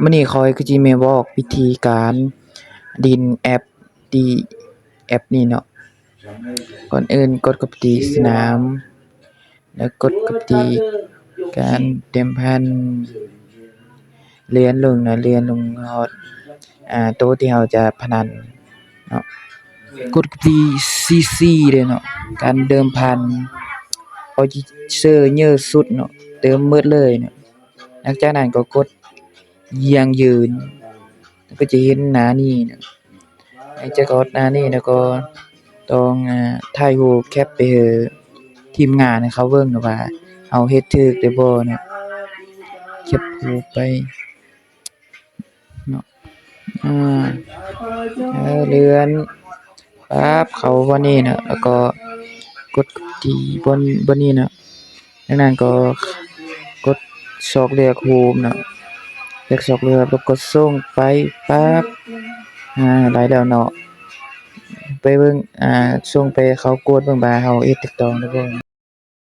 ມື້ນີ້ຂ້ອຍກໍຊິມາບອກວິທີການຫຼິ້ນແອັບຕີ ແອັບນີ້ເນາະ. ກ່ອນອື່ນກົດເຂົ້າໄປທີ່ສະໜາມ ແລ້ວກົດເຂົ້າໄປທີ່ການເດີມພັນ ເລື່ອນລົງນະ ເລື່ອນລົງຮອດ ອ່າ ໂຕທີ່ເຮົາຈະພະນັນເນາະ. ກົດທີ່ຊີຊີເດ້ເນາະ ການເດີມພັນ ເອົາທີ່ເຊີເຍີະສຸດເນາະ ເຕີມໝົດເລີຍເນາະ. ຫຼັງຈາກນັ້ນກໍກົດຢັ້ງຢືນ ກໍຈະເຫັນໜ້ານີ້ເນາະ. ໃນຈະກອດໜ້ານີ້ແລ້ວກໍຕ້ອງ ອ່າ ຖ່າຍຮູບແຄັບໄປໃຫ້ທີມງານໃຫ້ເຂົາເບິ່ງເນາະວ່າເຮົາເຮັດຖືກແລ້ວບໍ່ເນາະ. ແຄັບຮູບໄປເນາະ ອ່າ ເອີ ເລື່ອນປັບເຂົ້າບ່ອນນີ້ເນາະ ແລ້ວກໍກົດທີ່ບ່ອນ ບ່ອນນີ້ເນາະ. ຈາກນັ້ນກໍກົດຊອກເລືອກຮູບເນາະ ເລືອກຊອກເລືອກ ແລ້ວກໍສົ່ງໄປປັບ ອ່າ ໄດ້ແລ້ວເນາະ. ໄປເບິ່ງ ອ່າ ສົ່ງໄປເຂົາກວດເບິ່ງວ່າເຮົາເຮັດຖືກຕ້ອງແລ້ວບໍ່.